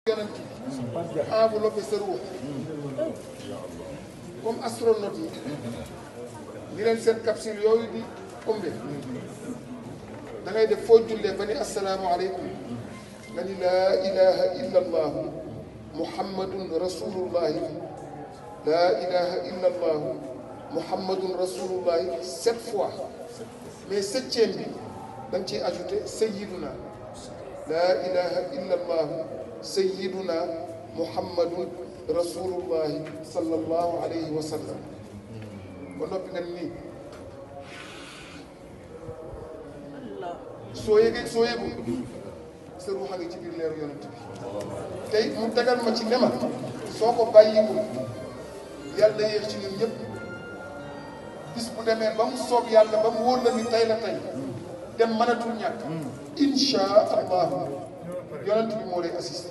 yonent bi enveloppé sa ruux comme astronaute yi ni leen seen capsule yooyu di ëmbe da ngay def foo jullee ba ni assalaamu aleykum nga ni laa ilaha illa allahu muhammadun rasulullahi laa ilaha illa allahu muhammadun rasulullahi 7 fois mais 7e bi da nga ciy ajouté sayyiduna laa ilaha illa allahu sayyiduna muhammadun rasulullahi sallallahu alayhi wa sallam ba noppi nga nii soo yëgee soo yëgu sa ruuxa ngi ci biir leeru yonent bi tey mu tegal ma ci nema soo ko bàyyiwul yàlla yéex ci ñun ñëpp bis bu demee ba mu soob yàlla ba mu wóor la ni tey la tey dem mënatul ñàkk insha allahu yonent bi moo lay assisté